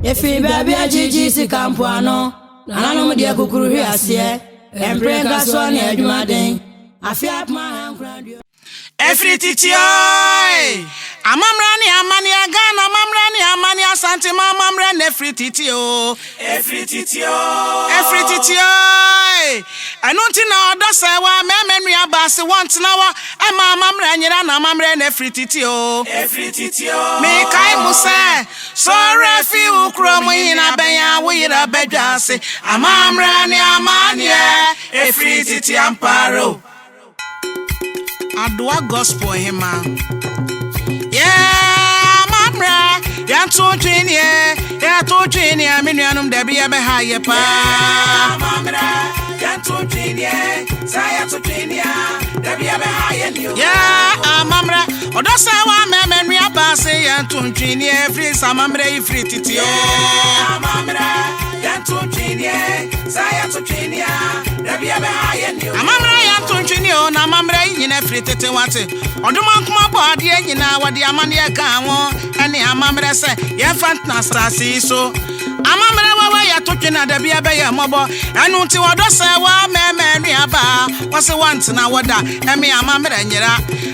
Yɛfiri baabi akyirikyiri sika mpoano, nananom deɛ kukuru hwe aseɛ, mpere nkasoɔ ne adwumaden, afe 1920. Ɛfiri tete ooe, amammerɛ ne amanneɛ, Ghana amammerɛ ne amanneɛ, Asantema amammerɛ na ɛfiri tete oo. Ɛfiri tete oo, ɛfiri tete ooe, ɛno nti na ɔdɔ sɛ wa mɛmɛ nua baase wɔntena hɔ ɛma amammerɛ nyera na amammerɛ na ɛfiri tete oo. Ɛfiri tete oo, mekae mo sɛ sɔre fi wo kurom nyina bɛn a wo yera bɛdwa ase, amammerɛ ne amanneɛ, ɛfiri tete ampa ara o. Adoa Gospel Hema. Yeah, amammerɛ, yɛnto tweneɛ, yɛto tweneɛ, me nuanom dabi yɛbɛha yɛ paa. Yeah, amammerɛ, yɛnto tweneɛ, sɛ yɛto tweneɛ, dabi yɛbɛha yɛ ni o. Yeah, amammerɛ, ɔdɔ sɛ wa mɛmɛ nua baase, yɛnto tweneɛ, firi sɛ amammerɛ yi firi tete o. Yeah, amammerɛ, yɛnto tweneɛ, sɛ yɛto tweneɛ, dabi yɛbɛha yɛ ni o. Amammerɛ yɛnto ntwene o, na amammerɛ yi nyina firi tete wate. Ɔdomankoma bɔ adeɛ nyinaa, wɔde amanneɛ kaa ho ne amammerɛ sɛ yɛmfa ntena asase yi so. Amammerɛ wawa yɛto twene a dabi ɛbɛyɛ mmɔbɔ. Ɛno nti wɔdɔ sɛ wɔamɛɛmɛ nnuaba wɔse wɔntena wɔ da ɛme amammerɛ nyera.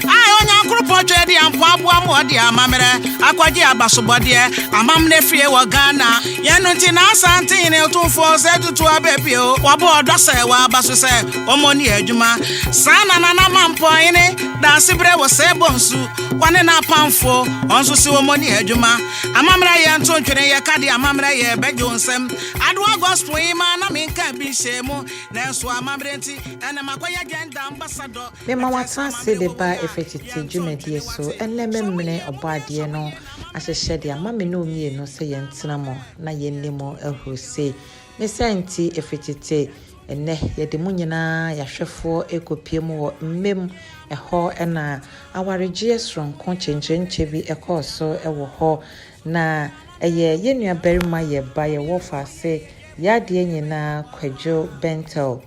Ae Onyankoropɔn twɛ de ampoaboa ma ɔde amammerɛ akɔgye abasobɔdeɛ. Amammerɛ fie wɔ Ghana. Yɛn no nti na Asante hene Otumfoɔ Osei Tutu Ababio wabɔ ɔdɔ sɛ waba so sɛ wɔmmɔ ne adwuma. Saa na Nana Mampɔn hene Daasebrɛ wɔ sɛ Bonsu wɔne n'apamfo wɔn nso se wɔmmɔ ne adwuma. Amammerɛ yɛ nto ntwene yɛ ka de amammerɛ yɛ bɛgye wo nsam. Adoa Gospel yi maa na menka bi nhyɛɛ mu nanso amammerɛ nti ɛnɛ makɔyɛ gender ambassador. Mema wɔatena ase de ba ɛfiri tete dwumadie so ɛnnɛ memene Ɔbɔadeɛ no ahyehyɛ de ama me ne wo mmienu sɛ yɛntena mu na yɛnni mu ahuruse. Ne saa nti, ɛfiri tete, ɛnnɛ yɛde mo nyinaa yɛahwɛfoɔ rekɔpue mu wɔ mmɛ mu. Ɛhɔ na awaregyeɛ soronko kyenkyerenkyɛ bi kɔɔ so wɔ hɔ. Na ɛyɛ yɛn nuabarima, yɛn ba, yɛn wɔfaase, yɛn adeɛ nyinaa, Kwadwo Bentell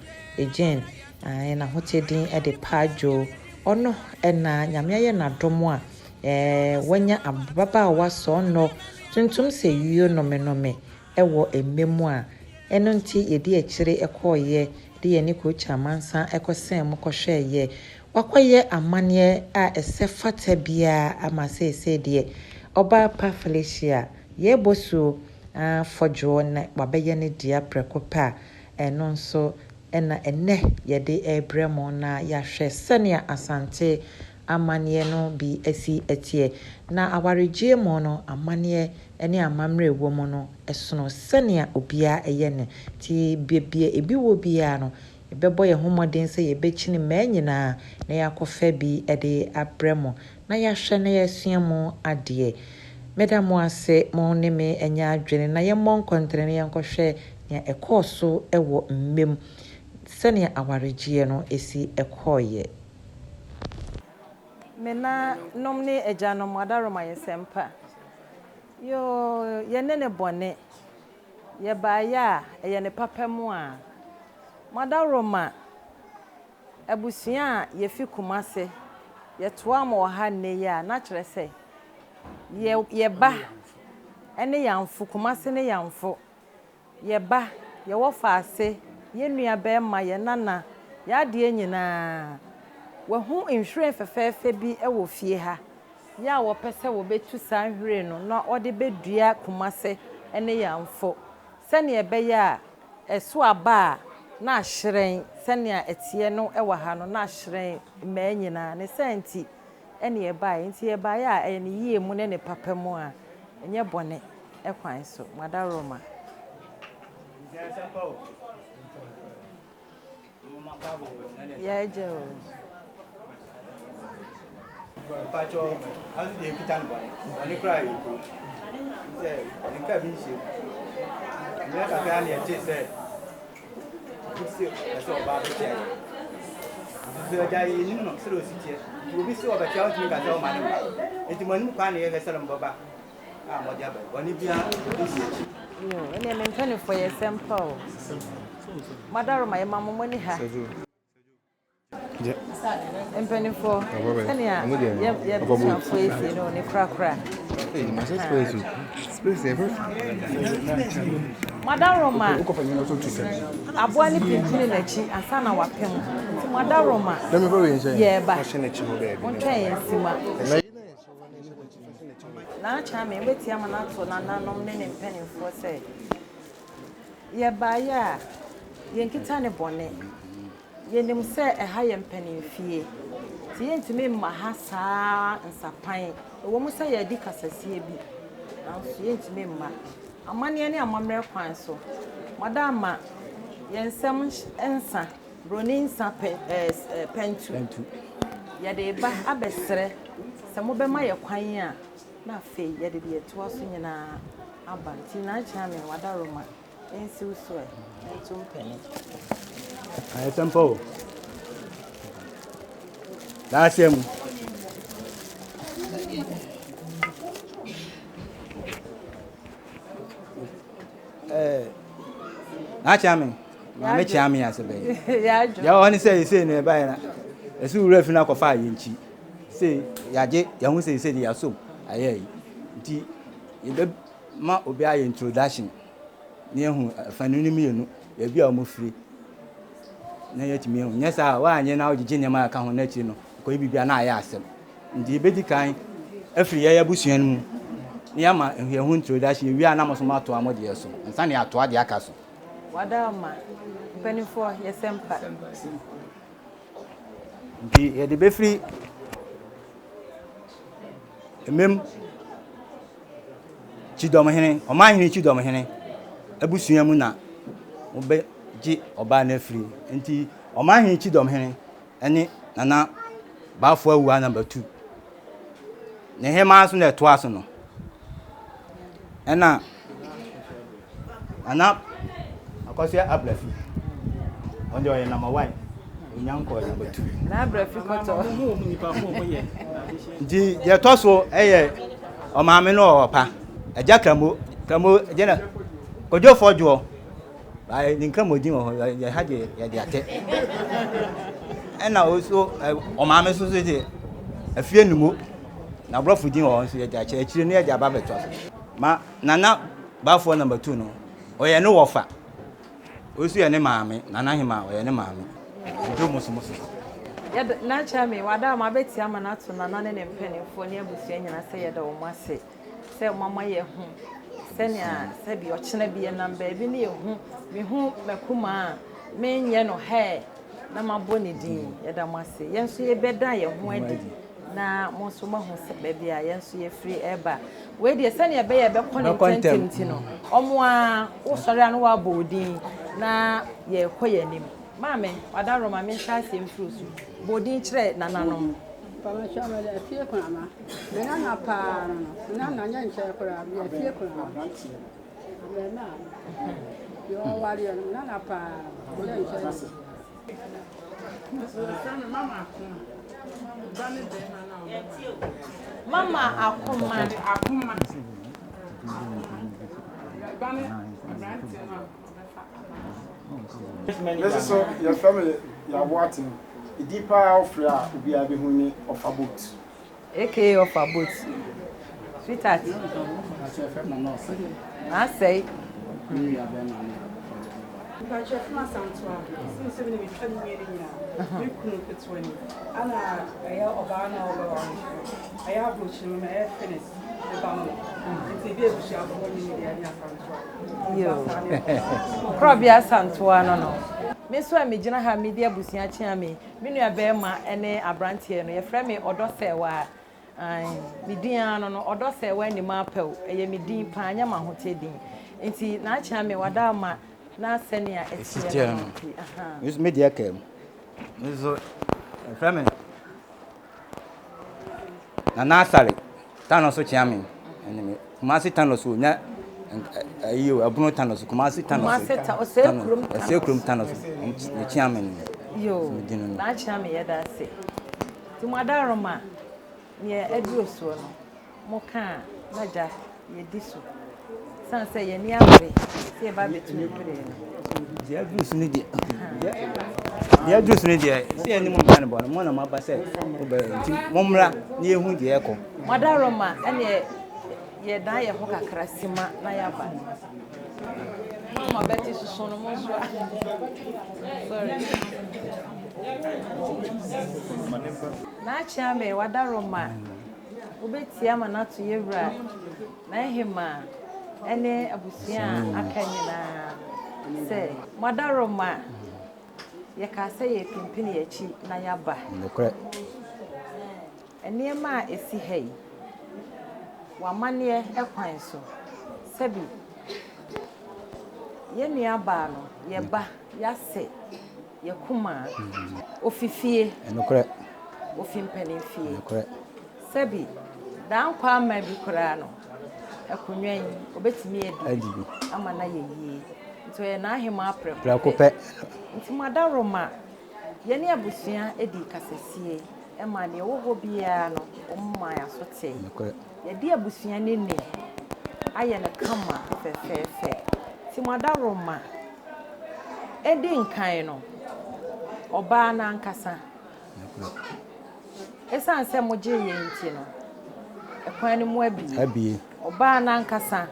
Jane, ae, n'ahoteɛ din de Paa Joe. Ɔno na Nyame ayɛ no adom a Ɛɛ, wanya ababaawa sɔɔnnɔ tuntum sɛ yuo nɔmenɔme wɔ mmɛ mu a, ɛno nti yɛdi akyire kɔeɛ de yɛn ne Kookyi Amansan kɔsɛn mu kɔhwɛeɛ. Wakɔyɛ amanneɛ a ɛsɛ fata biara ama seesei deɛ ɔbaa pa Felicia yɛrebɔ suo afɔdwoɔ na wabɛyɛ ne dea prɛko pɛ a, ɛno nso na ɛnnɛ yɛde rebrɛ mo na yɛahwɛ sɛnea Asante amanneɛ no bi si teɛ. Na awaregyeɛ mu no, amanneɛ ne amammerɛ a ɛwɔ mu no, ɛsono sɛnea obiara yɛ no. Nti baabi a ebi wɔ biara no, yɛbɛbɔ yɛn ho mmɔden sɛ yɛbɛkyini mmaa nyinaa na yɛakɔfa bi de abrɛ mo na yɛahwɛ na yɛasua mu adeɛ. Meda mo ase mo ne me nyɛ adwene na yɛmmɔ nkɔntene na yɛnkɔhwɛ nea ɛkɔɔ so wɔ mma mu, sɛnea awaregyeɛ no si kɔeɛ. Me na nom ne agyanom adaworoma yɛ sɛmpa yoo yɛ ne ne bɔne yɛ baayɛ a ɛyɛ ne papa mu a mo adaworoma abusua a yɛ fi Kumase yɛ toa mo wɔ ha nnɛ yi a na kyerɛ sɛ yɛ yɛ ba ɛne yamfo Kumase ne yamfo Yɛ ba, yɛ wɔfaase, yɛ nua bɛɛma, yɛ nana, yɛ adeɛ nyinaa. Wahu nhwiren fɛfɛɛfɛ bi wɔ fie ha, yɛ a wɔpɛ sɛ wɔbɛtu saa nhwiren no na wɔde bɛdua Kumase ne Yamfo sɛdeɛ ɛbɛyɛ a ɛso aba a na ahyerɛn sɛdeɛ ɛteɛ no wɔ ha no na ahyerɛn mmaa nyinaa. Ne saa nti ɛne yɛbaeɛ. Nti yɛbaeɛ a ɛyɛ ne yie mu ne ne papa mu a ɛnyɛ bɔne. kwan so. Madaworoma. Yɛagya o. Mpatsɔ ɔno deɛ ekuta no bɔne bɔne koraa yɛ kuro sɛ nka bi nhyɛ mu mmerɛ kakra ne ɛte sɛ obi sɛ ɛsɛ ɔbaa bɛkyɛ yɛ nso agya yɛ nim no sɛdeɛ ɔsi teɛ nti obi sɛ ɔbɛkyɛ ɔntumi ka sɛ ɔma ne mma nti mo anim kwan ne yɛhwɛ sɛ no mbɔba a mɔde aba bɔne biara nsi akyi. Yo, ɛnneɛ me mpanimfoɔ yɛ sɛmpa o. Madaroma yɛma mo mo ani ha. Mpanimfoɔ, sɛnea yɛ yɛbusuafoɔ yi sie no ne korakora. Mo adaworoma, aboa no pimpini n'akyi ansa na wapem. Nti mo adaworoma, yɛreba. Montwɛn yɛn sima. Nana Kyame, wobɛtie ama no ato nananom ne ne mpanimfoɔ sɛ yɛbaeɛ a yɛnkita ne bɔne. Yɛnim sɛ ɛha yɛ mpanimfie, nti yɛntumi mma ha saa nsapan. Ɛwɔ mu sɛ yɛadi kasasie bi, nanso yɛntumi mma. Amanneɛ ne amammerɛ kwan so, Madamma, yɛn nsɛm nsa, buroni nsa pɛ, ɛɛ pɛntu. Yɛde reba abɛsrɛ sɛ mobɛma yɛ kwan a, na afei yɛde deɛ ɛtoa so nyinaa aba. Nti Naakyame, Wadaroma. Nsiw so ɛ, nto mpanin. Ayɛ sɛ mpa o. N'asɛm mu. Ɛɛ n'akyea me maame kyea me ase bɛyɛ. Deɛ ɔwɔ ne sɛ ɛsei no ɛbaeɛ na ɛsɛ wura fi no akɔfa ayɛ nkyi. Sei yɛagye yɛho sɛ ɛsei de yɛasom ayɛ yi nti yɛbɛ ma obi ayɛ introduction na yɛahu afanu no mmienu, baabi a wɔfiri na yɛatumi ahu. Nyɛ saa a, woanyɛ na wogyegye nneɛma a ɛka ho no akyiri no, kɔyɛ biribi a na ayɛ asɛm. Nti yɛbɛdi kan afiri yɛn abusua no mu na yɛama yɛn ho introduction. Yɛwie a na mo nso moatoa mo deɛ so ansa na yɛatoa deɛ aka so. Wada ama mpanimfoɔ yɛsɛ mpa. Nti yɛde bɛfiri mmam Kyidɔmhene, ɔmanhene Kyidɔmhene abusua mu na wɔbɛgye ɔbaa no afiri. Nti ɔmanhene Kyidɔmhene ne Nana Bafo Awuah number 2. Ne hemaa nso na ɛtoa so no. Ɛna Nana Akosua Abrafi, ɔno deɛ ɔyɛ number one, onya nkɔɔ number two. Na Abrafi kɔtɔ. Nti deɛ ɛtɔ so ɛyɛ ɔmaame no ɔwɔ pa, agya Kramo, Kramo deɛ na Kwadwo Fɔdwoɔ, bae ne Nkramo din wɔ hɔ, yɛ ha deɛ yɛde atɛ. Ɛna ɔso ɔmaame nso so deɛ afie numo, na aborɔfo din wɔ hɔ nso yɛde akyɛ, akyire no yɛde aba abɛtoa so. Ma Nana Bafoɔ number 2 no, ɔyɛ ne wɔfa. Ɔsu yɛ ne maame, Nana Hema ɔyɛ ne maame. Nti mo so mo so. Yɛda na kyerɛ me wada ma abɛti ama no ato Nana ne ne mpanimfoɔ ne abusua nyinaa sɛ yɛda wɔn ase sɛ wɔama yɛahu sɛnea sɛbi ɔkyena bi yɛnam baabi ne yɛhu mehu m'akumaa a menyɛ no hɛɛ na mabɔ ne din. Yɛda mo ase. Yɛn nso yɛbɛda yɛn ho adi na mo nso moahu sɛ baabi a yɛn nso yɛfiri reba. Wei deɛ sɛnea ɛbɛyɛ ɛbɛkɔ ne ntɛmntɛm nti no, wɔn a wosɔre a na wɔabɔ wo din na yɛrekɔ yɛn anim. Maame, Wadaroma, menhyɛ aseɛ mfiri wo so. Bɔ wo din kyerɛ nananom. Mpaboakyɛw mede afie kunama. Me nana paa no no, me nana nyɛ nkyɛe koraa, mede afie kunama. Abarimaa no, deɛ ɔwareɛ no, me nana paa, nyɛ nkyɛe. Mama Akoma. Me nso so yɛfrɛ me Yaw Boateng. Edin paa a wofrɛ a obiara bɛhu ne Ɔfa Boat. Aka Ɔfa Boat. Sweetheart. N'asɛe. Mpakyɛ fuma santoa sɛ sɛ me na metwa ne mmienu nyinaa me kunu ketewa ni ana ɛyɛ ɔbaa na ɔbɛwa no ɛyɛ aburokyire mu ɛyɛ finis ne ba no nti ebi abusuafoɔ ne ne deɛ ne asantoa. Yoo Korɔbea Asantoa no no. Me nso a megyina ha medi abusua kyea me me nua barima ne abranteɛ no yɛfrɛ me Ɔdɔ Sɛɛwaa ae me din ara no no Ɔdɔ Sɛɛwaa Anim Apɛw ɛyɛ me din paa nyɛ m'ahoteɛ din nti n'akyea me wada ama na sɛnea ɛteɛ no no nti ahaa. Me nso me deɛ kaa mu. Me nso yɛfrɛ me Nana Asare Tano so kyea me ɛne me Kumasi Tano so nya ayi o ɛbono Tano so Kumasi Tano so Kumasi ta ɔsɛ kurom Tano ɔsɛ kurom Tano so ne kyea me no yo na akyea me yɛda ase ti mo adaroma neɛ aduro soɔ no Mo ka a, na gya yɛdi so. Sane sɛ yɛn ani abere sɛ yɛba abɛtu mpereɛ no. Deɛ aduru so no deɛ, deɛ aduru so no deɛ, sɛ yɛne mo mpa no bɔ no, mo na moaba sɛ mobɛyɛ nti mommra na yɛhu deɛ ɛkɔ. Mo adaworoma ɛneɛ. Yɛdan yɛn ho kakra sima na yɛaba. Mama bɛte soso no mo nso a. Sorry. N'akyea me wadaroma. Wobɛtie ama no ato yɛ wura n'ahemaa ne abusua a aka nyinaa sɛ moadaroma yɛkaa sɛ yɛrepimpini yɛn akyi na yɛaba. Nokorɛ. Nneɛma a ɛsi ha yi, w'amanneɛ kwan so, sɛbi yɛn nuabaa no, yɛn ba, yɛase, yɛn kumaa, ofi fie. Nokorɛ. Ofi mpanin fie. Nokorɛ. Sɛbi daa nkwa ama bi koraa no, akonnwa yi, obetumi adi bi ama no ayɛ yie. Nti ɔyɛ n'ahemaa prɛko Prɛko pɛ. Nti mo adaworoma, yɛne abusua di kasasie ma nea ɛwɔ hɔ biara no, wɔn maa yɛn aso tee. Nokorɛ. Yɛde abusua no ni ayɛ no kama fɛfɛɛfɛ. Nti mo adaworoma, edi nkan no, ɔbaa no ankasa. Nokorɛ. Esiane sɛ mogyee yɛn nti no, ɛkwan no mu abie. Abie. Ɔbaa no ankasa,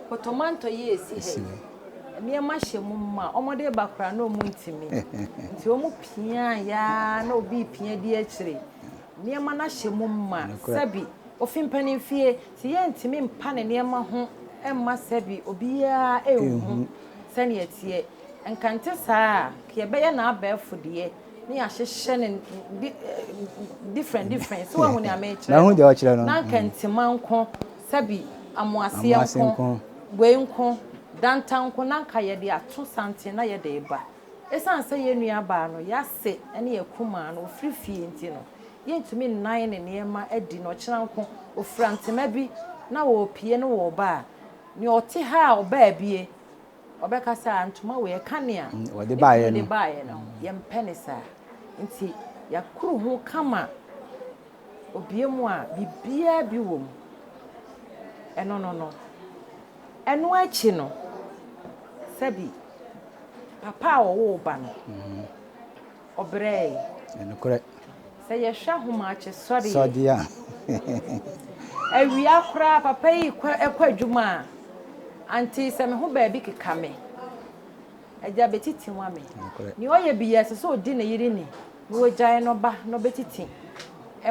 potomantɔ yi a esi ha yi, nneɛma hyɛ mu ma wɔde ba koraa na wɔn ntumi. Nti wɔn pia yaa na obi pia di akyire. Nneɛma no ahyɛ mu ma sɛbi ofi mpanin fie nti yɛntumi mpa ne nneɛma ho mma sɛbi obiara nhu sɛnea ɛteɛ. Nka nte saa a, ka yɛbɛyɛ n'abɛɛfo deɛ ne yɛahyehyɛ no different different. So wahu nea mekyerɛ no? Deɛ ɔkyerɛ no. Na nka ntema nko, sɛbi amoaseɛ nko, wei nko, danta nko, na nka yɛde ato santen na yɛde reba. Esiane sɛ yɛn nuabaa no, yɛase ne yɛn kumaa no, ɔfiri fie nti no, yɛntumi nnan ne nneɛma adi na ɔkyena nko, ɔfira ntema bi na ɔrepue na ɔreba a, nea ɔte ha a ɔbaa bie, ɔbɛka sɛ, ah, ntoma wei ɛka nea ne kunu de baeɛ no. Yɛmpɛ ne saa. Nti yɛakuru ho kama, obue mu a, biribiara bi wɔ mu. Ɛno no no. Ɛno akyi no, sɛbi papa a ɔwoo ba no, ɔbrɛe. Nokorɛ. Sɛ yɛhwɛ ahomakye sɔreɛ. Sɔdeɛ a. Awia koraa papa yi kɔ kɔ adwuma a, ante sɛ me ho baabi keka me. Agya bɛtiti ma me. Nokorɛ. Nea ɔyɛ biara ɛsɛ sɛ ɔdi ne yere ni na ɔgyae no ba na ɔbɛtiti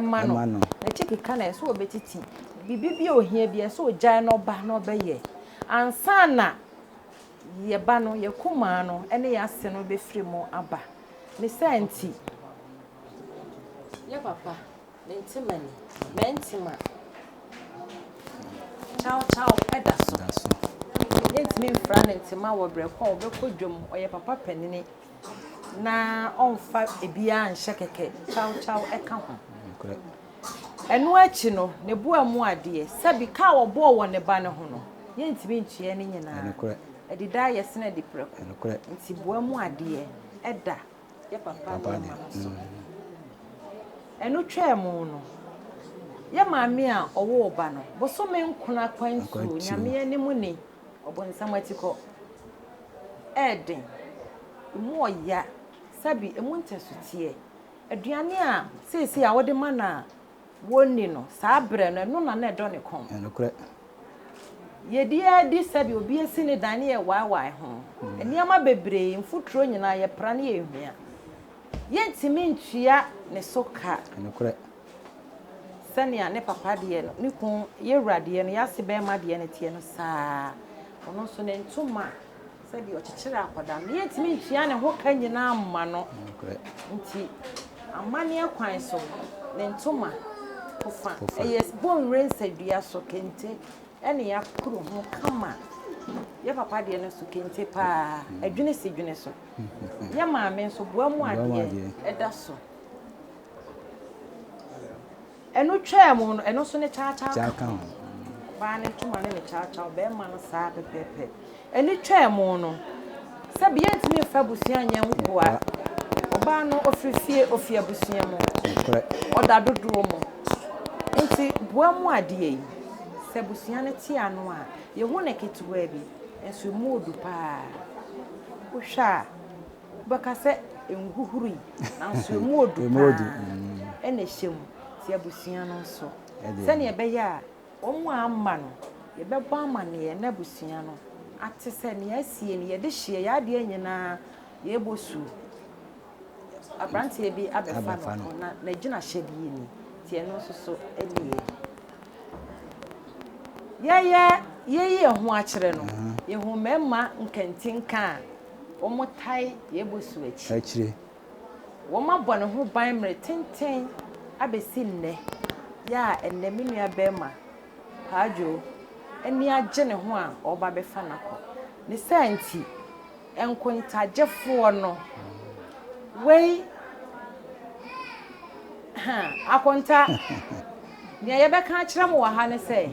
ma no. N'akyi keka no ɛsɛ sɛ ɔbɛtiti. Biribi bi a ɔhia biara ɛsɛ sɛ ɔgyae no ba na ɔbɛyɛ. Ansa na yɛ ba no, yɛ kumaa no ne yɛ ase no bɛfiri mu aba. Ne saa nti, yɛ papa, ne ntema ni, mɛntema, kyaw kyaw da so. Yɛntumi mfra ne ntema wɔ berɛ ko a ɔbɛkɔ dwam, ɔyɛ papa panini na ɔmfa ebiara nhyɛ kɛkɛ, kyaw kyaw ka ho. Ɛno akyi no, ne boa mu adeɛ, sɛbi ka a ɔbɔɔ wɔ ne ba no ho no, yɛntumi ntua ne nyinaa. Adidaa yɛ sene adi prɛko. Nti boa mu adeɛ da yɛ papa nneɛma no so. Ɛno twaa mu no, yɛ maame a ɔwoo ba no, bosome nkron akwantuo, Nyame anim ni, ɔbonsam atikɔ, ɛɛden, emu ɔya, sɛbi emu ntasuteɛ. Aduane a seesei a wode ma no a wɔnni no, saa berɛ no, ɛno na na ɛdɔ ne kɔn. Nokorɛ. Yɛdi ara di sɛdeɛ obi asi ne dan ne yɛwaewae ho. Nneɛma bebree, mfuturo nyinaa, yɛpra ne yɛhua. Yɛntumi ntua ne so ka. Nokorɛ. Sɛnea ne papa deɛ no, ne kun, yɛn wura deɛ no, yɛn ase barima deɛ no teɛ no, saa ara. Ɔno nso ne ntoma Sɛdeɛ ɔkyekyere akwadaa no, yɛntumi ntua ne ho ka nyinaa mma no. Nti amanneɛ kwan so, ne ntoma pofa, ɛyɛ bɔnwire nsadua so kente ɛne yɛakoro ho kama. Yɛ papa deɛ no nso kente paa, adwene si dwene so. Yɛ maame nso boa mu adeɛ ɛda so. Ɛno twaa mu no, ɛno nso ne kyaakyaa ka ho. Ɔbaa no ntoma ne ne kyaakyaa, ɔbarima no saa pɛpɛɛpɛ. Ɛno twaa mu no, sɛbi yɛntumi mfa abusua nyɛ nkoa. Ɔbaa no ɔfiri fie, ɔfi abusua mu, ɔda dodoɔ mu. Nti boa mu adeɛ yi, sɛ abusua no te ano a, yɛhu no ketewaa bi, nso ɛmu ɔdu paa. Wohwɛ a, Wobɛka sɛ nhuhuri, nanso emu odu paa na ɛhyɛ mu. Nti abusua no nso, sɛnea ɛbɛyɛ a Wɔn a amma no, yɛbɛbɔ amanneɛ na abusua no ate sɛ nea asie no, yɛde hyeɛ, yɛn adeɛ nyinaa yɛrebɔ su. Aberanteɛ bi abɛfa no kɔ na n'agyinahyɛdeɛ ni, nti ɛno nso so nie. Yɛyɛ yɛyi yɛn ho akyerɛ no, yɛhu mmarima nkantinka a wɔtae yɛrebɔ su akyi. Akyire. Wɔabɔ ne ho ban mmere tenten abɛsi nnɛ yi a ɛnnɛ me nua barima Kwadwo ani agye ne ho a ɔreba abɛfa no akɔ. Ne saa nti, nkontagyefoɔ no, wei, ha, akonta, nea yɛbɛka akyerɛ mo wɔ ha ne sɛ,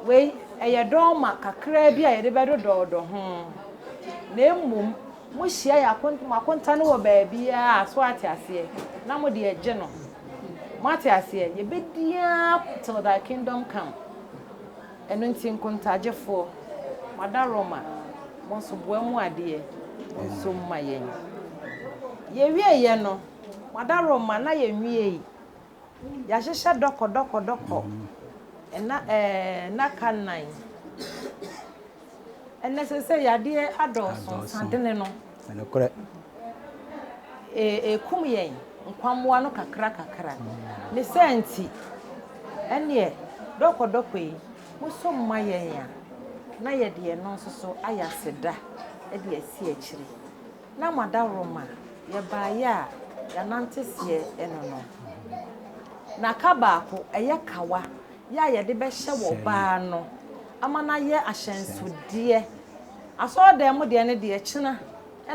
wei, ɛyɛ dɔɔma kakraa bi a yɛde bɛdodɔɔdɔ ho, na mmom Mohyia yɛ akon mo akonta no wɔ baabiara a, so ate aseɛ, na mo deɛ gye no. Moate aseɛ? Yɛbɛdi ara till thy kingdom come. Ɛno nti nkontagyefoɔ, mo adaworoma, mo nso boa mu adeɛ, mo nso mma yɛn. Yɛwieeɛ no, mo adaworoma, na yɛnwiei. Yɛahyehyɛ dɔkɔdɔkɔdɔkɔ nna ɛɛ nnaka nnan. Ɛnnɛ seesei yadeɛ adɔɔso, nsadene no. Nokorɛ. Ɛrekum yɛn nkwammoa no kakra kakra. Ne saa nti, ɛnneɛ dɔkɔdɔkɔ yi, moso mma yɛn a, na yɛde ɛno nso so ayɛ aseda de asi akyire. Na mo adaworoma, yɛbaeɛ a, yɛanante seɛ ɛno no. Na ka baako, ɛyɛ kawa, yɛ a yɛde bɛhyɛ wɔ baa no ama no ayɛ ahyɛnsodeɛ. Asɔredan mu deɛ no deɛ, kyena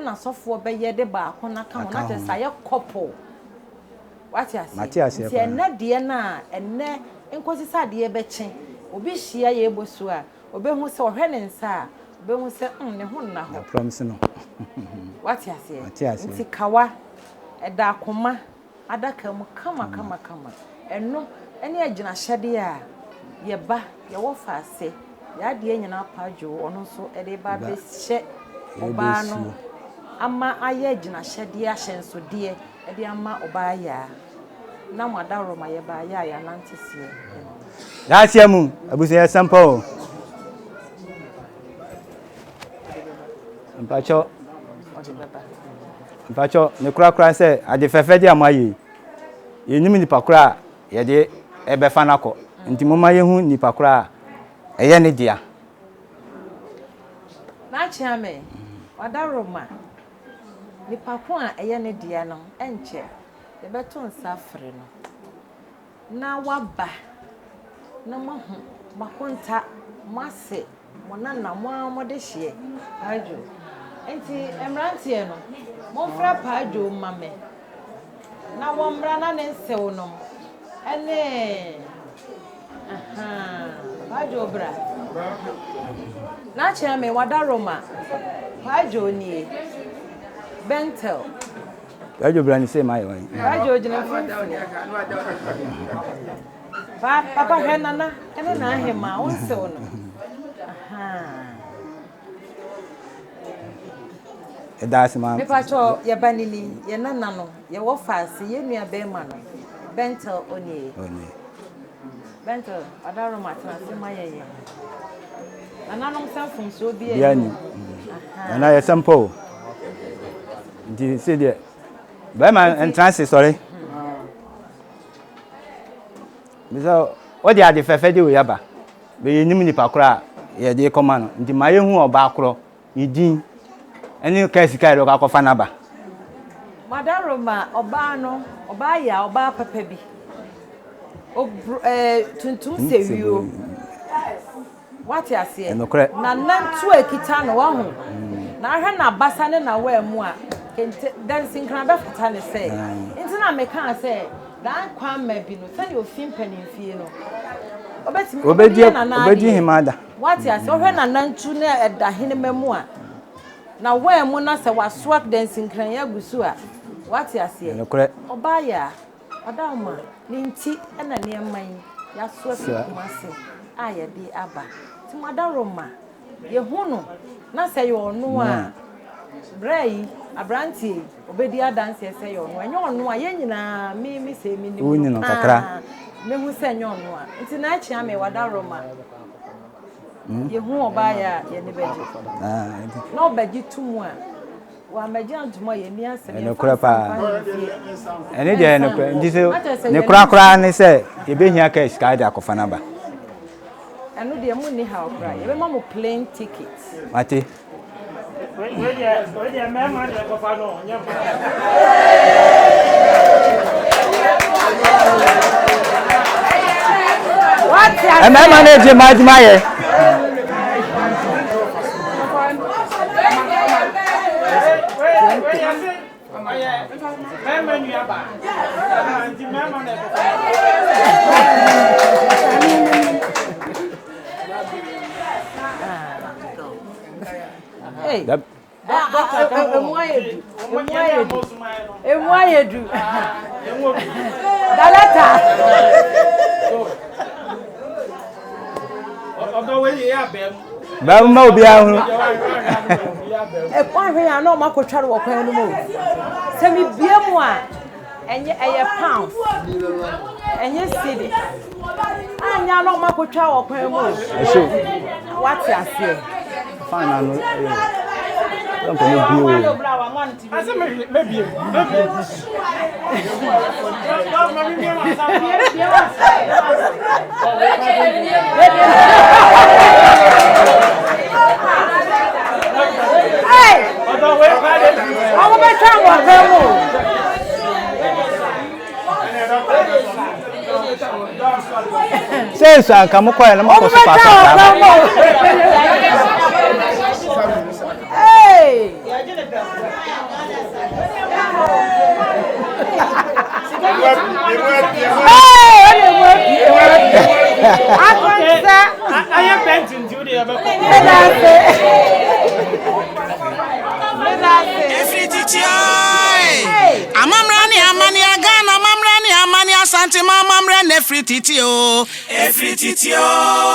na asɔfoɔ bɛyɛ de baako no aka ho, na kyerɛ sɛ ayɛ couple. Wate aseɛ? Nti ɛnnɛ deɛ no a, ɛnnɛ nkɔsi sɛ adeɛ bɛkye, obi hyia yɛn bɔ su a, Obehu sɛ ɔhwɛ ne nsa a, obehu sɛ mm ne ho nna hɔ. Na promise no. Wate aseɛ? Mate aseɛ. Nti kawa, ɛda akoma adaka mu kama kama kama. Ɛno ne agyinahyɛdeɛ a yɛba, yɛwɔ faase, yɛn adeɛ nyinaa pa dwoo, ɔno nso ɛde ba abɛhyɛ ɔbaa no ama ayɛ agyinahyɛdeɛ, ahyɛnsodeɛ de ama ɔbaa Yaa. Na mo adaworoma yɛbaa yɛ a yɛanante seɛ no. Yɛahyia mu abusua yɛ sɛmpa o. Mpakyɛw mpakyɛw ne korakora sɛ ade fɛfɛ de a moayɛ yi yɛnim nipa koro a yɛde ɛbɛfa no akɔ nti momma yɛhu nipa koro a ɛyɛ ne dea. N'akyeame, wadaworoma, nipa ko a ɛyɛ ne dea no ɛnkyɛ yɛbɛto nsa afrɛ no na waba na moahu mo akonta, mo ase, mo nana, mo ara mo dehyeɛ, Paadwo. Nti mmeranteɛ no, momfrɛ Paadwo mma me na wɔmmra na ne nsew nom ne ahaa, Paadwo bra. N'akyea me, Wadaroma, Paadwo nie, Bentel. Kwadwo bra ne sei ma yɛ wan. Kwadwo gyina mfimfini. Pa papa hwɛ nana ɛne n'ahema wo nsew no. Ɛda ase ma. Mepakyɛ yɛ ba nini yɛ nana no yɛ wɔ faase yɛ nua bɛrima no Bentel onie. Onie. Bentel ɔdaroma tena ase ma yɛ yɛ. Nananom sɛ mfomsoɔ bi Bia ani. ni. Nana yɛ sɛmpa o. Nti sɛ deɛ bɛrima ntena ase sɔre. Bisɛ wode ade fɛfɛ de wei aba. Bɛyɛ nim nipa korɔ a yɛde kɔma no. Nti ma yɛhu ɔbaa korɔ ne din ɛne kaa sika yɛde kɔ akɔfa no aba. Madaroma ɔbaa no ɔbaa yɛ a ɔbaa papa bi. Obro ɛɛ tuntum sɛ wio. Wate aseɛ? Nokorɛ. Na nantu a ɛkita no, wahu. Na ahwɛ n'abasa ne n'awaa mu a, kente, dansinkran bɛfata ne sɛ. Nti na mekaa sɛ, daa nkwa mma bi no, sɛdeɛ ofi mpanimfie no, obetumi, Obedi, obedi nana obedi adeɛ. hema da. Wate aseɛ? Wohwɛ n'anantu na ɛda henema mu a, n'awaa mu na sɛ wasoa dansinkran yi agu so a, wate aseɛ? Nokorɛ. Ɔbaa yɛ a. Ɔdaoma, ne nti na nneɛma yi yɛasoa fi Kumasi a yɛde aba. Nti mo adaworoma, yɛhu no na sɛ ɛyɛ ɔno a, berɛ yi, aberanteɛ yi, ɔbɛdi adanseɛ sɛ ɛyɛ ɔno. Ɛnyɛ ɔno a, yɛn nyinaa, me, me sei, menim Wonim no no kakra. paa. Mehu sɛ ɛnyɛ ɔno a. Nti na akyia me wadaworoma. Yɛhu ɔbaa yɛ a yɛn ani bɛgye. Na ɔbɛgye to mu a, wammɛgye antom a yɛnni asɛm. Yɛmfa Ɛnokorɛ nsɛm paa. mfa ahemfie. Ɛne deɛ Ɛnsa ɛnokorɛ. nkɔ. Nti sɛ Na kyerɛ sɛ ne yɛn kora ani koraa ne sɛ yɛbɛhia kaa sika de akɔfa no aba. Ɛno deɛ monni haw koraa. Yɛbɛma mo plane ticket. Mate. Mmarima no gye mmaa adwuma yɛ. Hey. Emu ayɛ du. Emu ayɛ du. Emu ayɛ du. Dalata. Bɛn ma obiara hunu. Ɛkwan hwɛ yɛn a na wɔn akɔtwa no wɔ kwan no mu. Sɛ mebie mu a. Ɛnyɛ ɛyɛ pounds ɛnyɛ cedi anya na ɔmo akotwa wɔ kwan mu Ɛhyɛ wate aseɛ. Fan na no ɛyɛ. Nkɔ mo bie o. Ase me me bie me bie. Hey! Ɔmo bɛtwa wɔ kwan mu. Sɛ nso anka mo kɔɛ na mo kɔ so fa so saa. Hey! Ayɛ bɛnti nti o de yɛ bɛ kɔ. Ɛfiri titi oe. Amammerɛ ne amanneɛ Ghana amammerɛ ne amanneɛ Asante ma amammerɛ na ɛfiri titi o. Ɛfiri titi o.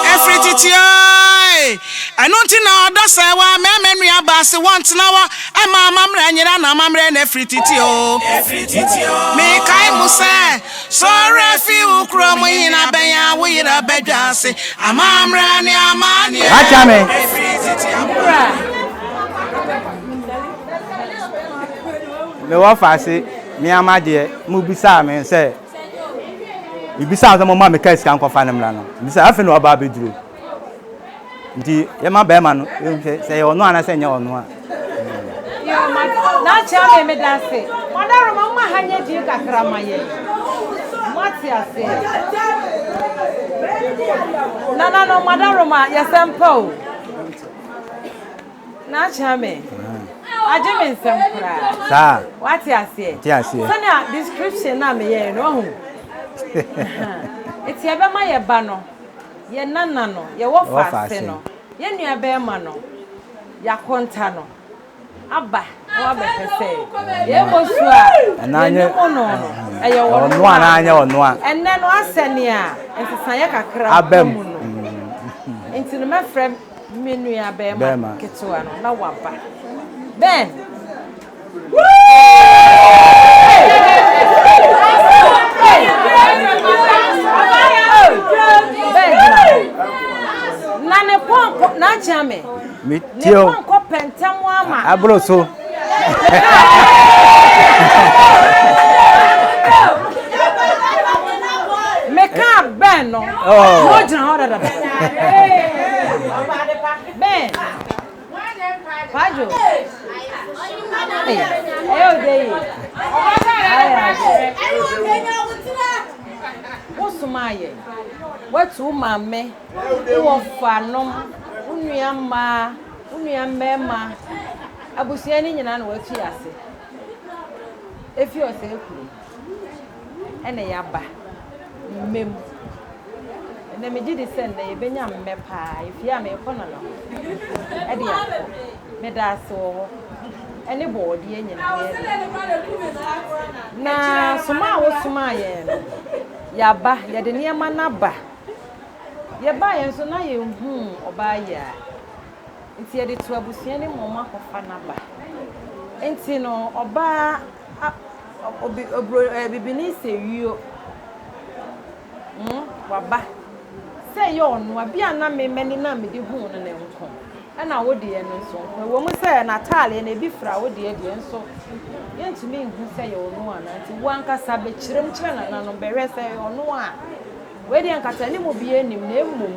Ɛfiri titi oe. Ɛno nti na ɔdɔ sɛ wa mɛmɛ nua baase wɔntena hɔ ɛma amammerɛ nyera na amammerɛ na ɛfiri titi o. Ɛfiri titi o. Mekae mu sɛ sɔre fi wo kurom nyina bɛn a wo yera bɛdwa ase amammerɛ ne amanneɛ. Akyɛ me. Ɛfiri titi amammerɛ. Mewɔ faase me ama deɛ mobisaa me sɛ mebisaa sɛ momma me kaa sika nkɔfa no mmra no bisa afei na ɔba abɛduro nti yɛma bɛrima no yɛhwɛ sɛ ɛyɛ ɔno anaasɛ ɛnyɛ ɔno a. N'akyea me meda ase. Madaroma mma ha nyɛ din kakra ma yɛn. Moate aseɛ. Nana no madaroma yɛsɛ mpa o. N'akyea me. Agye me nsɛm koraa. Saa. Wate aseɛ. Te aseɛ. Sɛnea description na meyɛɛ no wahu. Nti ɛbɛma yɛ ba no, yɛ nana no, yɛ wɔfa ase no, yɛ nua bɛrima no, yɛakonta no aba na wabɛhwɛ sɛ yɛbɔ su a yɛnim no no ɛyɛ ɔno anaa nyɛ ɔno a. Ɛnɛ no asɛ nea nsesaeɛ kakra aba mu no. Nti no mɛfrɛ Me nua bɛrima ketewa no na waba. Ben! Ben gyina hɔ. Na ne pɔnkɔ n'akyea me. Ne pɔnkɔ pɛntɛm ama. Aburo so. Mekaa Ben no. Oh. Na ogyina hɔ dada. Ben. Kwadwo. Ɛyɛ ode yi. Wosomaa yɛn. Woatu wo maame, wo wɔfanom, wo nua mmaa, wo nua mmarima, abusua no nyinaa na woatu yɛn ase. Efi ɔsɛe kurom. Ɛna yɛaba mmɛ mu. Ɛnɛ megye di sɛ nnɛ yɛbɛnya mmɛ paa. Efie a merekɔ Nana hɔ de akɔ. Meda ase wɔ hɔ ɛne bɔɔdeɛ nyinaa yɛde. Na soma a wosomaa yɛn no, yɛaba, yɛde nneɛma no aba. Yɛbaeɛ nso na yɛnhuu ɔbaa yi a. Nti yɛde to abusua no mu wɔn akɔfa no aba. Nti no ɔbaa a obi obro ɛɛ bibini sɛ wio. Hmm, waba. Sɛ ɛyɛ ɔno a, bi a na me m'ani no a mede huu no no nko, ɛna wo deɛ no nso nko. Ɛwɔ mu sɛ n'ataadeɛ no ebi fira wo deɛ deɛ nso yɛntumi nhu sɛ ɛyɛ ɔno anaa. Nti wo ankasa bɛkyerɛ mu kyerɛ nananom bɛhwɛ sɛ ɛyɛ ɔno a. Wei deɛ nkatanimu biara nnim na mmom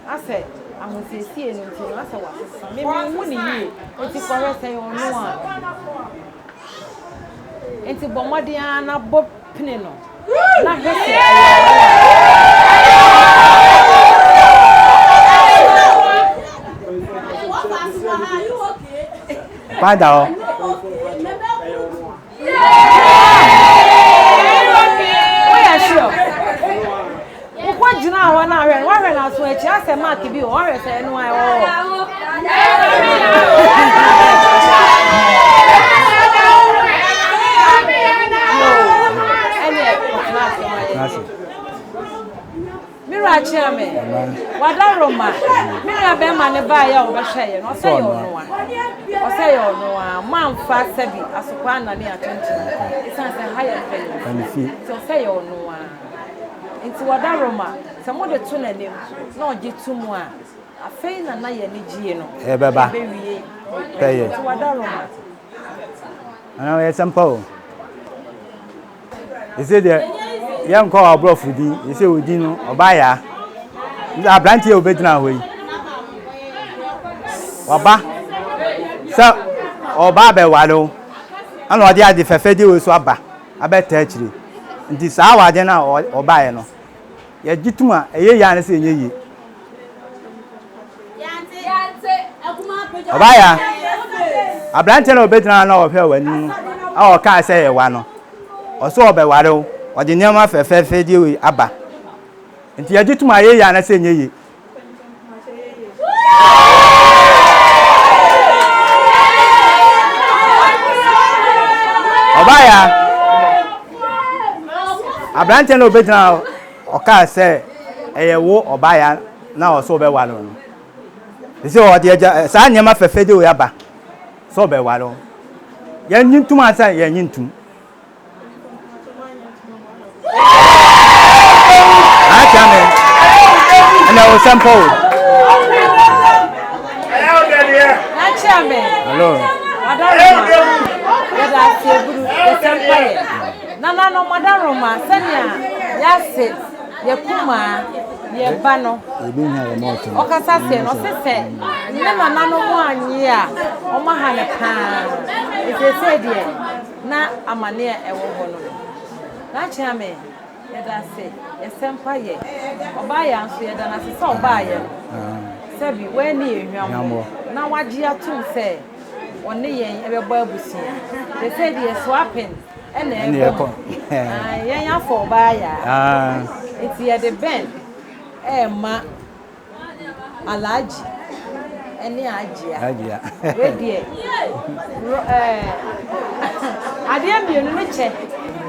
asɛ ahosiesie no nti no asɛ wasesa. Me menhu no yie nti kɔhwɛ sɛ ɛyɛ ɔno a. Nti bɔ mmɔden ara na bɔ pene no na hwɛ sɛ ɛyɛ ɔno a. Kwan da hɔ. Woyɛ sure? Wokɔ gyina hɔ na ahwɛ no, woahwɛ no aso akyi asɛ mark bi wɔ hɔ, woahwɛ sɛ ɛno a ɛwɔ hɔ. Ɛneɛ ɔtena ase ma yɛ. Me wura kyea me. Wada Roma. Me nua bɛrima no baeɛ a ɔbɛhwɛ yɛ no, ɔsɛ yɛ ɔno a. Ɔsɛ yɛ ɔno a. Moamfa sɛbi asokwa anane atontom. Ɛsiane sɛ ha yɛ mpanyinfie. Nti ɔsɛ yɛ ɔno a. Nti wada Roma. Sɛ mode to n'anim na ɔgye to mu a, afei na na yɛn anigyie no ɛbɛba. Ɛbɛwie. Pɛyɛ. Nti wada Roma. Anaa ɔyɛ sɛmpa o. Ɛsɛ deɛ yɛnkɔ aborɔfo din, ɛsɛ odin no ɔbaa yaa. Aberanteɛ a obɛgyina hɔ yi, waba sɛ ɔba abɛware wo, ɛna ɔde ade fɛfɛdeɛ wei so aba abɛtaa akyire. Nti saa awadeɛ no a ɔbaeɛ no, yɛgye tom a ɛyɛ yie anasɛ ɛnyɛ yie? Ɔbaeɛ a, aberanteɛ no a ɔbɛgyina hɔ na ɔhwɛ w'anim no a ɔkaa sɛ yɛ wa no, ɔsɛ ɔbɛware wo, ɔde nneɛma fɛfɛɛfɛ deɛ wei aba. Nti yɛgye tom a ɛyɛ yie anasɛ ɛnyɛ yie? Ɔbaeɛ a, aberanteɛ no a ɔbɛgyina hɔ ɔkaa sɛ ɛyɛ wo ɔbaeɛ na ɔsɛ ɔbɛware wo no, sɛ ɔde agya saa nneɛma fɛfɛ de wei aba sɛ ɔbɛware wo. Yɛnye ntom ansa yɛnye ntom. Akyɛ me ɛnna wo sɛmpɔ o. Akyɛ me. Hello. Adaroma yɛda ase eburu yɛsɛmpa yɛ. Nananom adaroma sɛnea yɛase yɛ kumaa yɛ ba no. Ɔkasa seɛ no ɔse sɛ ne nananom annye a ɔmo aha no paa. Nti deɛ na amane a ɛwɔ hɔ no no. N'akyeame, yɛda ase, yɛsɛ mpa yɛ. Ɔbaa yɛ nso yɛda no ase sɛ ɔbaa yɛ no. Sɛbi, wanni yɛn hwammɔ na wagye atom sɛ ɔne yɛn bɛbɔ abusua. Seesei deɛ swapping ɛna ɛkɔ mu. Yɛn afɔ ɔbaa yɛ a. Nti yɛde Ben ɛɛma Alhaji ɛne Ajia. Wei deɛ adeɛ mmienu no kyɛ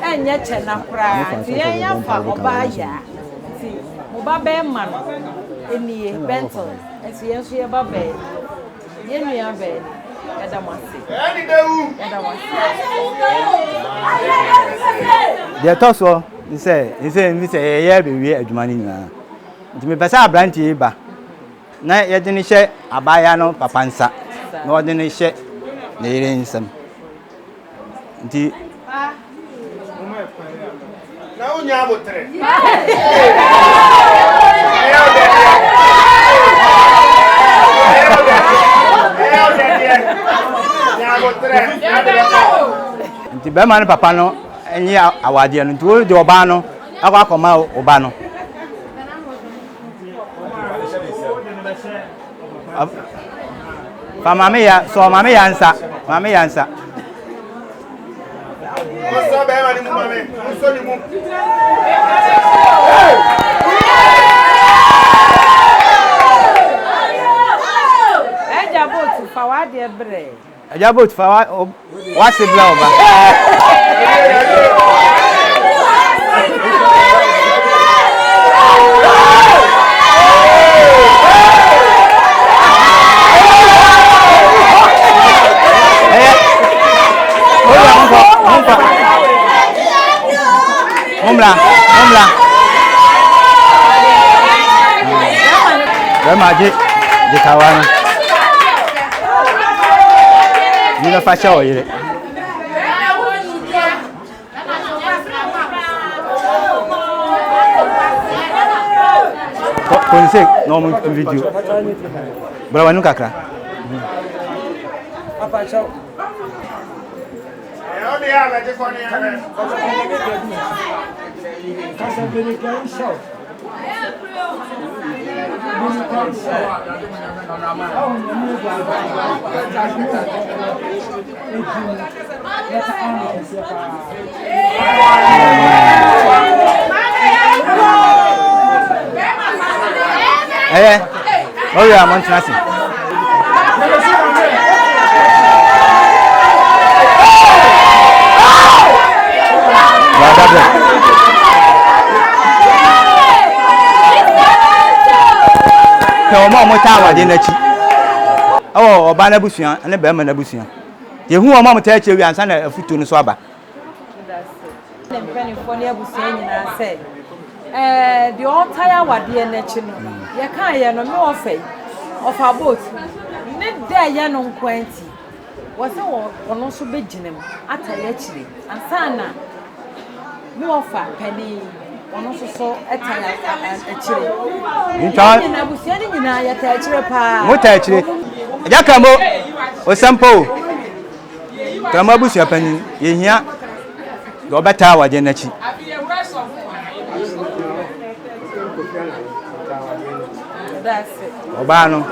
ɛnyɛ kyɛ na koraa. Nti yɛn afa ɔbaa yɛ a. Nti mo ba bɛɛma no nie Bentel. Nti yɛn nso yɛ ba bɛɛ ni. Yɛn nua bɛɛ ni. Yɛda mo ase. Yɛda mo ase. Deɛ ɛtɔ soɔ ne sɛ, ne sɛ, ne sɛ yɛyɛ bɛwie adwuma no nyinaa. Nti mepɛ sɛ aberanteɛ yi ba na yɛde no hyɛ abaayewa no papa nsa na ɔde no hyɛ ne yere nsam. Nti. Na wonya abotere. Nti bɛrima no papa no nye awadeɛ no nti wode ɔbaa no akɔ akɔma wo ba no. Fa maame ya sɔ maame ya nsa maame ya nsa. Ɔsɔ bɛrima ne mu maame nsɔ ne mu. Ɛgya boat fa w'adeɛ brɛ. Agya boat fa wa w'ase bla ɔba. Mommra, mommra. Bɛma gye gye kawa no. Yi na fa kyɛ ɔyere. Kɔnse na ɔmo video. Bra w'anim kakra. Ɛyɛ ɔyɛ a montena ase. Pɛ wɔn a wɔtaa awadeɛ no akyi ɛwɔ ɔbaa no abusua ne barima no abusua. Yɛhu wɔn a wɔtaa akyire wie ansa na afutuo no so aba. Ne mpanimfoɔ ne abusua nyinaa sɛ ɛɛ deɛ ɔtae awadeɛ no akyi no yɛkaeɛ no me ɔfa yi ɔfa boat ne dɛ ɛyɛ no nkoa nti Wɔse ɔno nso bɛgyina mu atae akyire ansa na me wɔfa panin yi ɔno nso so tae akyire. Ntwa. Yɛn nyinaa abusua no nyinaa yɛtae akyire paa. Mo tae akyire. Agya Kramo, Osɛmpa o. Kramo abusua panin, yɛhia deɛ ɔbɛtaa awadeɛ no akyi. Ɔbaa no.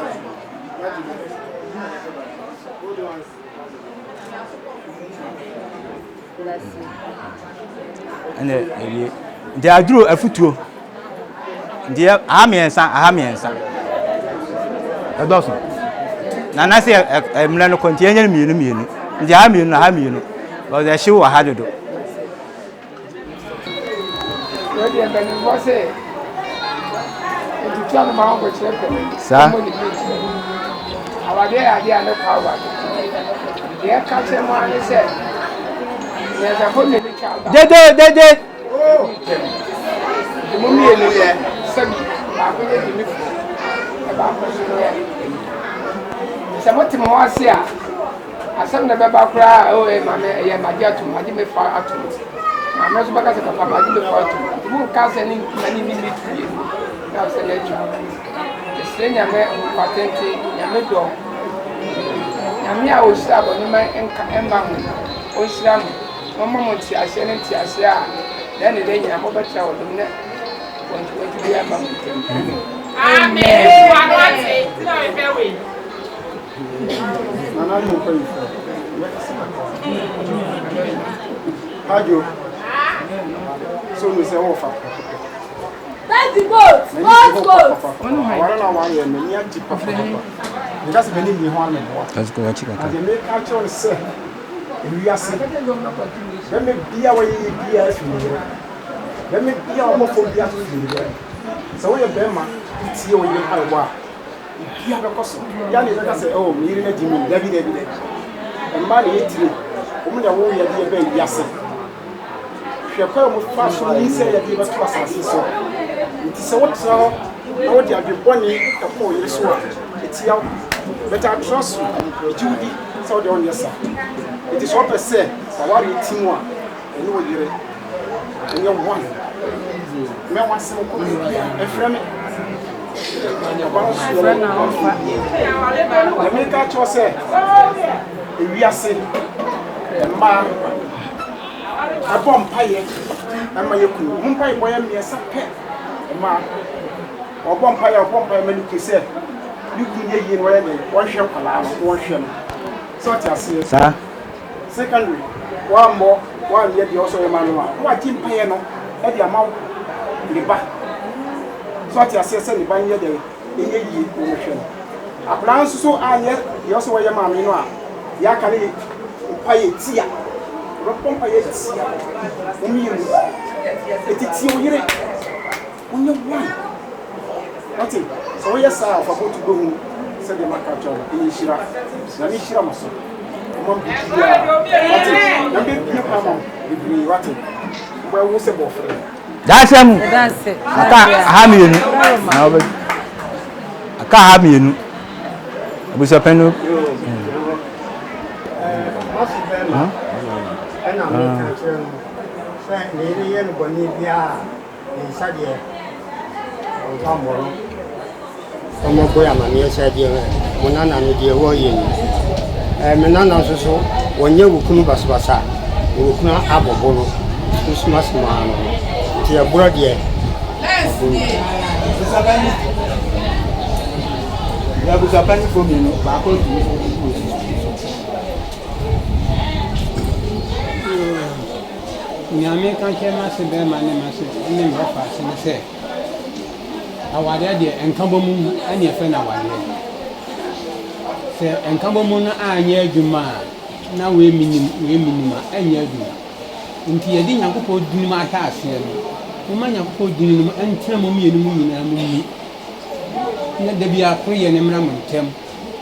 Ɛna ɛwie. Nti aduro afutuo. Nti aha mmiɛnsa aha mmiɛnsa. Ɛdɔɔso. Na na sɛ mmerɛ no kɔ nti yɛnyɛ no mmienu mmienu. Nti aha mmienu aha mmienu. Ɔdɛ ɛhyew wɔ ha dodo. Wei deɛ mpanimfoɔ se ntutu anoma ho kɔkyerɛ panin. Saa. Ɔmmɔ ne bi ti. Awadeɛ yɛ adeɛ a ne kwa awade. Deɛ ɛka kyerɛ mu ara ne sɛ nyansafo mmienu twa aba. Dede dede. Nti mo mmienu yɛ sɛbi baako yɛ gyimifoɔ na baako nso yɛ sɛ mote mo ho ase a Asɛm na ɛbɛba koraa a, oh, eh, maame, ɛyɛ magye atom, magye me fa atom. Maame nso bɛka sɛ, papa, magye me fa atom. Nti monka sɛ ne ntoma ne ne ne tue na sɛ no atwa. Mesrɛ Nyame nkwa tenten, Nyame dɔ, Nyame a ɔhyira bɔne ma nka ɛmma ho, ɔnhyira mo, na ɔmma mo nteaseɛ ne nteaseɛ a dɛn ne dɛn nyinaa mobɛtra wɔ dom ne wɔntumi biara mma mo ntam. Amen. Nana ne mpanyinfoɔ yɛkasa kakra. Hadjo, so nu sɛ wɔfa prɛko pɛ. Bɛdi goat, goat, goat. Aware na awareɛ m'ani agye papapapa. Meka sɛ m'ani nnye ho a meboa. Na deɛ meka akyerɛ wo sɛ ewiase bɛma bia wɔyɛ yɛ biara firi ne yere. Bɛma bia ɔbɔ fam biara nso firi ne yere. Sɛ woyɛ bɛrima wotie wo yere mpaebɔ a Biribiara bɛkɔ so. Yɛ a na yɛbɛka sɛ, oh, me yere no agye me. Dabi, dabi, dabi. Mmaa na ɛyɛ tire. Wɔn na wɔwo yɛde yɛ baa wiase. Hwɛ kwan a wɔfa so nyinsɛn yɛde bɛto asase so. Nti sɛ wotena hɔ na wode adwemmɔne kɔ wo yere so a, ɛtia wo. But I trust you. Megye wo di sɛ wo deɛ wonyɛ saa. Nti sɛ wopɛ sɛ w'awareɛ tim a, ɛne wo yere ɛnyɛ one mɛ wasɛm kɔ baabi a ɛfrɛ me ɔba no so yɛ na meka kyerɛ sɛ ewiase mmaa ɛbɔ mpaeɛ ɛma yɛ kunu ɔmo mpaeɛ bɔ yɛ mmiɛnsa pɛ mmaa ɔbɔ mpaeɛ ɔbɔ mpaeɛ ma ne kunu sɛ ne kunu yɛ yie na ɔyɛ dɛ wɔnhwɛ nkwadaa no wɔnhwɛ no sɛ ɔte aseɛ Saa. Secondary, woammɔ, woanyɛ deɛ ɔsɛ ɔyɛ ma no a, na wagye mpaeɛ no de ama wo, ne ba. So ate aseɛ sɛ ne ba nyɛ dɛn, ɛnyɛ yie na ɔmɛhwɛ no. Akwadaa nso so anyɛ deɛ ɔsɛ ɔyɛ maame no a, deɛ aka no yɛ mpaeɛ tia. Ɔbɛbɔ mpaeɛ tia wo mmienu. Ɛti tie wo yere. Wonyɛ one. Wate? Sɛ woyɛ saa a, ɔfa botu bɛhu sɛdeɛ maka akyerɛ wo no. Ɛyɛ nhyira. Nyame nhyira mo so. Ɔma mo biribiara. Wate? Nyame bɛbue kwan ama mo bebree. Wate? Mobɛwo sɛ bɔɔfrɛ. Daasɛ mu. Aka aha mmienu. Na wobɛ. Aka ha mmienu. Abusuapɛn no. Masi bɛrima ɛna meka kyerɛ no sɛ ne yere yɛ no bɔne biara ne nsa deɛ ɔmfa mmɔ no. Ɔmmɔbɔ yɛ amaneɛ sɛ deɛ mo nana no deɛ wɔyɛ ni. Ɛɛ me nana nso so wɔnyɛ wo kunu basabasa na wo kunu abɔbo no nsomasoma no no nti ɛborɔ deɛ ɔbo no. Abusuapanimfoɔ mmienu baako ntumi wɔ sisi. Nea meka kyerɛ m'ase bɛrima ne m'ase ne me wɔfa ase ne sɛ, awareɛ deɛ nkabɔmu na yɛfrɛ no awareɛ. Sɛ nkabɔmu no anyɛ adwuma a, na wei menim, wei menim a, ɛnyɛ adwuma. Nti yɛde Nyankopɔn dini mu ahyɛ aseɛ no, momma Nyankopɔn dini no ntena mo mmienu mu nyinaa mo mu. Na da biara koroyɛ no mmra mo ntam.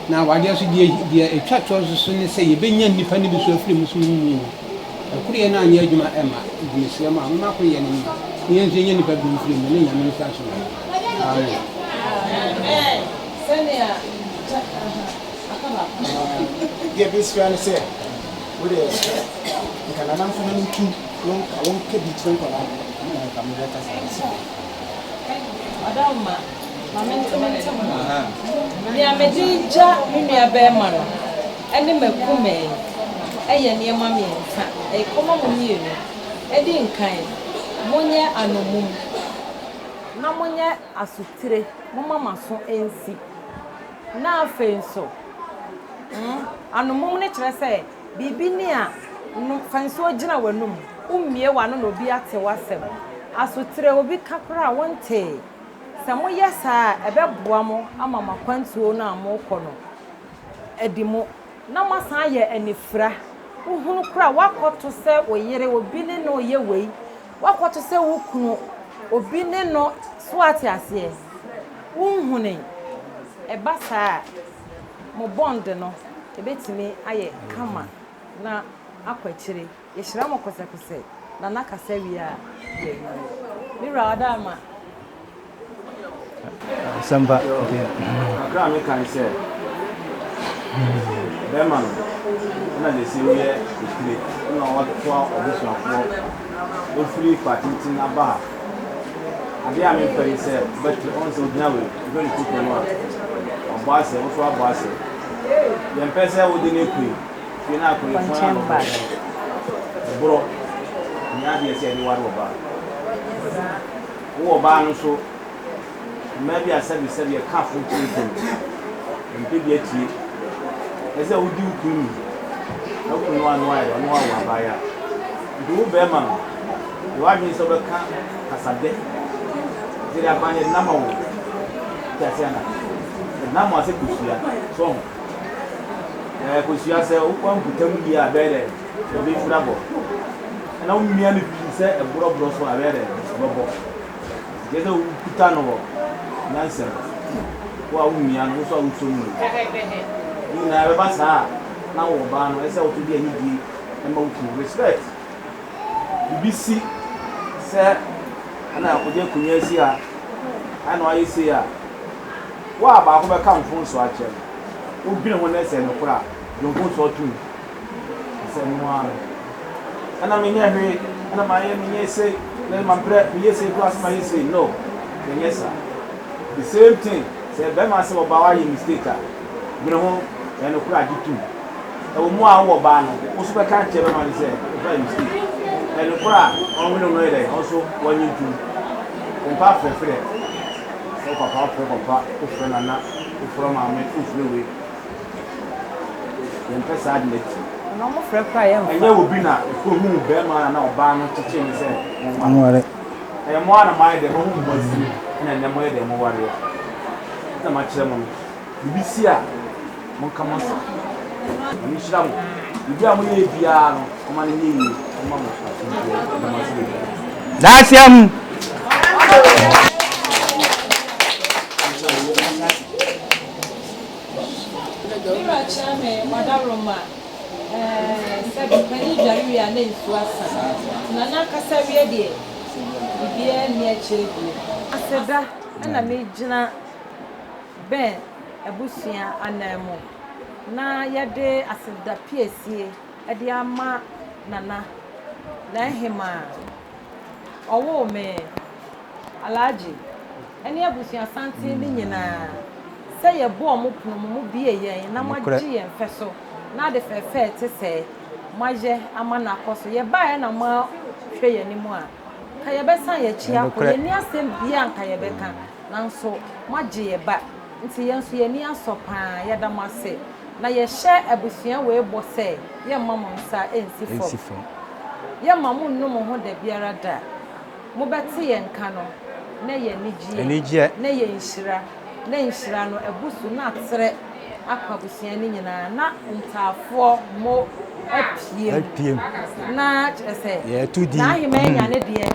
Na awadeɛ nso, deɛ deɛ ɛtwa toɔ nso so ne sɛ yɛbɛnya nnipa no bi so afiri mo so mo mu. Ɛkoroyɛ no anyɛ adwuma ɛmma, nti mesrɛ mo a, momma koroyɛ no mma, na yɛn nso yɛnya nnipa bi mfiri mu, ne Nyame nhyira so ma yɛn. Amen. Amen. Sɛnea kyɛ aha aka baako. Deɛ bɛsua ne sɛ wo deɛ nka nana mfa n'ano ntum na ɔnka wɔnka bi kyerɛ nkwadaa no na nka mebɛka saa. Ɔdawoma, ma mente me ntem ho. Nea mede regya me nuabarima no ne m'akumaa yi yɛ nneɛma mmiɛnsa. Ɛkɔma mo mmienu. Edi nkan, monyɛ anomum, na monyɛ asotire, momma mo aso nsi. Na afei nso, anomum no kyerɛ sɛ Biribi ni a, no, fa nsuo gyina w'anum. Wommue w'ano na obi ate w'asɛm. Asotire, obi ka koraa a, wontee. Sɛ moyɛ saa a, ɛbɛboa mo ama mo akwantuo no a morekɔ no adi mu. Na moasan ayɛ anifira. Wohunu koraa a, woakɔto sɛ wo yere, obi ne no reyɛ wei. Woakɔto sɛ wo kunu, obi ne no, so woate aseɛ? Wonhunui. Ɛba saa a, mo bond no ɛbɛtumi ayɛ kama na akɔ akyire. Yɛhyira mo kosɛkosɛ. Nana kasa wie a yɛawie. Me wura Ɔdaama. Asɛmpa. Kakra a meka ne sɛ, bɛrima no na de sɛ woyɛ etire na ɔtoa ɔbusuafoɔ efiri kwa tenten aba ha. Adeɛ a mempɛ ne sɛ wobɛte ɔn sɛ ogyina wei wofrɛ no kuku no a ɔbɔ asɛ wo nso abɔ asɛ. Yɛmpɛ sɛ wode no akue fie no akɔyɛ fun ara na ɔbɛyɛ no. Ɛborɔ nyɛ adeɛ sɛ yɛde ware ɔbaa. Wowɔ ɔbaa no nso mmaa bi a sɛbi sɛbi ɛka fo nkontom mpɛ bi atie. Ɛsɛ sɛ wodi wo kunu ni na wo kunu no ano ayɛ ɔno awo abaayewa. Nti wo bɛrima no yɛ w'adwene sɛ wobɛka kasadɛ nti de akwan yɛde nam awo te ase ana yɛde nam ase kosua so ho ɛɛ kosua sɛ wokɔ mputam yie a bɛyɛ dɛ ɛbɛfiri abɔ ɛna womia no pii sɛ ɛborɔborɔ so a bɛyɛ dɛ ɛbɛbɔ nti sɛ wokuta no wɔ nyansam wo a womia no wo so a wosɔ mu ne nyinaa ɛbɛba saa na wɔ ɔbaa no ɛsɛ woto de anidie ɛma wo kunu respect Biribi si sɛ ɛna ɔde akonnwa asi ha, ɛna wayɛ sei a, wo a baako bɛka mfomsoɔ akyerɛ no, wodwene ho na sɛ nokorɛ a, gye mfomsoɔ tom sɛ ɛno ara no. Ɛna menyɛ hwee, ɛna mayɛ menyɛ sei, na mabrɛ, meyɛ sei koraa sɛ mayɛ sei. No, yɛnyɛ saa. The same thing, sɛ bɛrima sɛ ɔbaa wayɛ mistake a, dwene ho, ɛyɛ nokorɛ a, gye tom. Ɛwɔ mu a wowɔ ba no, wo nso bɛka akyerɛ bɛrima no sɛ ɔfa yɛ mistake. Ɛyɛ nokorɛ a ɔnwene no yɛ dɛn, ɔno nso wannye ntom. Mpa afrɛfrɛ, sɛ wo papa wofrɛ papa, wofrɛ nana, wofrɛ maame, wofrɛ wei. Yɛmpɛ saa ade no atie. Na ɔmo frɛ koraa a yɛmfa. Ɛnyɛ obi na ɛkɔhuu bɛrima no anaa ɔbaa no kyekyee no sɛ monware. Monware. Ɛyɛ mo ara na moayɛ dɛn, moahu mo ho asi ɛna nnɛ moyɛ dɛn, mowareɛ. Nti na makyerɛ mo no. Biribi si a, monka mo asɛm. Nyame nhyira mo. Biribi a moyɛ biara no, ɔma no nyɛ yie mma mo asomdwoeɛ. Meda mo ase bebree. Daseɛ mu. Mira kyerɛ me w'adaworoma eh, sɛ panin dware wie a na nsuo asa. Nana kasa wie deɛ, biribiara nni akyire bio. Aseda na megyina. Ben abusua ananmu na yɛde aseda piesie de ama Nana, N'ahemaa, ɔwoo me, Alhaji, ne abusuasanten no nyinaa sɛ yɛbɔɔ mo pono mu, mobue yɛn na moagye yɛn fɛ so na ade fɛɛfɛɛ te sɛɛ moayɛ ama no akɔ so. Yɛbaeɛ na moahwɛ yɛn anim a, nka yɛbɛsan yɛn akyi akɔ. Yɛnni asɛm biara a nka yɛbɛka, nanso moagye yɛn ba nti yɛn nso yɛn ani asɔ pa ara. Yɛda mo ase na yɛhyɛ abusua wei bɔ sɛ yɛmma mo nsa nsi fam. Yɛmma monnu mo ho da biara da. Mobɛte yɛn nka no, na ɛyɛ anigyeɛ, na ɛyɛ nhyira, na nhyira no abu so na atrɛ akɔ abusua no nyinaa, na ntaafoɔ mo apue mu, na kyerɛ sɛ, N'ahema anya ne deɛ,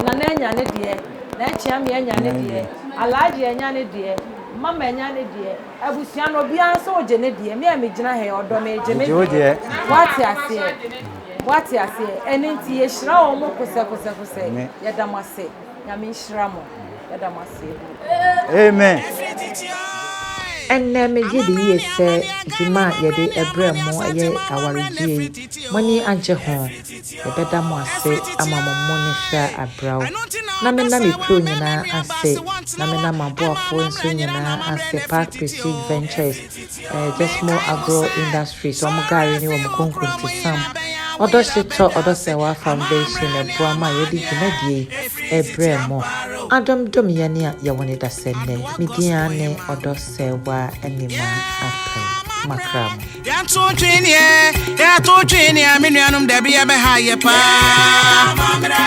Nana anya ne deɛ, N'akyeame anya ne deɛ, Alhaji anya ne deɛ, Mama anya ne deɛ, abusua no obiara nso regye ne deɛ, me a megyina ha yi, ɔdɔ meregye me deɛ, woate aseɛ? Woate aseɛ? Ɛno nti yɛhyira wɔn kosɛkosɛkosɛ. Yɛda mo ase. Nyame nhyira mo. Yɛda mo ase. Amen. Ɛnnɛ megye di yie sɛ dwuma a yɛde brɛ mo ɛyɛ awaregyeɛ yi, mo ani agye ho. Yɛbɛda mo ase ama mo mo ne hwɛ a abrɛ wo. Na mena me crew nyinaa ase, na mena m'aboafoɔ nso nyinaa ase, Park Prestige Ventures, Eh, Jesmo Agro Industries, wɔn gari ne wɔn konkonte sam. Ɔdɔ Hyetɔ, Ɔdɔ Sɛwa Foundation ɛboa ma yɛde dwumadie yi ɛbrɛ mo. Adom dom yɛne a yɛwɔ ne dasɛ nnɛ. Me din ara ne Ɔdɔ Sɛwa Anima Apɛn. Makra mo. Yɛnto tweneɛ, yɛto tweneɛ, me nuanom dabi yɛbɛha yɛ paa. Amammerɛ,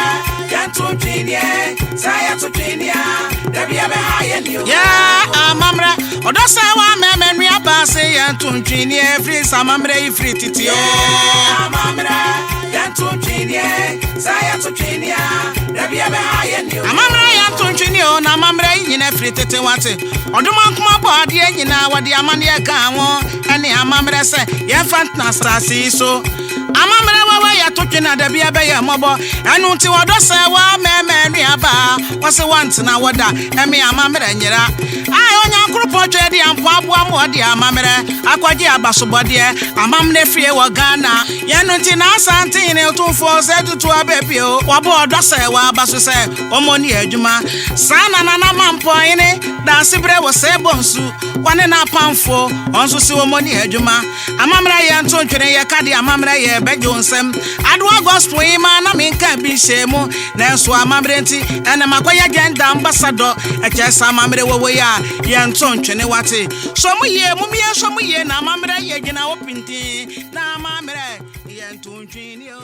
yɛnto tweneɛ, sɛ yɛto tweneɛ a, dabi yɛbɛha yɛ ni o. Yɛ amammerɛ, Ɔdɔ sɛ wa mɛmɛ nua ba se yɛn to ntwiniɛ firi sɛ amammerɛ yi firi tete o. Amammerɛ yɛn to ntwiniɛ sɛ yɛn to twiniɛ a dabi ɛbɛha yɛn ni o. Amammerɛ yɛn to ntwiniɛ o na amammerɛ yi nyina firi tete wate. Ɔdom ankoma bɔ adeɛ nyinaa wɔde amanneɛ kaa ho ɛne amammerɛ sɛ yɛmfa ntena asase yi so. Amammerɛ wawa yɛto twene a dabi ɛbɛyɛ mmɔbɔ ɛno nti ɔdɔ sɛ wa mɛmɛ nua ba wɔse wɔntena wɔ da ɛme amammerɛ nyera. A Onyankoropɔn Tweaduampɔn aboa ma ɔde amammerɛ akɔgye abasobɔdeɛ amammerɛ fie wɔ Ghana. Yɛn no nti na Asante Hene Otumfoɔ Osei Tutu Ababio wabɔ ɔdɔ sɛ waba so sɛ ɔmmɔ ne adwuma. Saa na Nana Mampɔn Hene Daasebrɛ Osei Bonsu wɔne n'apamfoɔ wɔn nso se wɔmmɔ ne adwuma. Amammerɛ yɛ nto ntwene yɛ ka de amammerɛ yɛ bɛgye wo nsam. Adoa gospel yi maa na menka bi nhyɛɛ mu nanso amammerɛ nti ɛnɛ makɔyɛ gender ambassador. Ɛkyerɛ sɛ amammerɛ wɔ wei a yɛnto ntwene wate. Sɔ mu yie mumie sɔ mu yie na amammerɛ yɛ gyina hɔ pintinn na amammerɛ yɛnto ntwene o.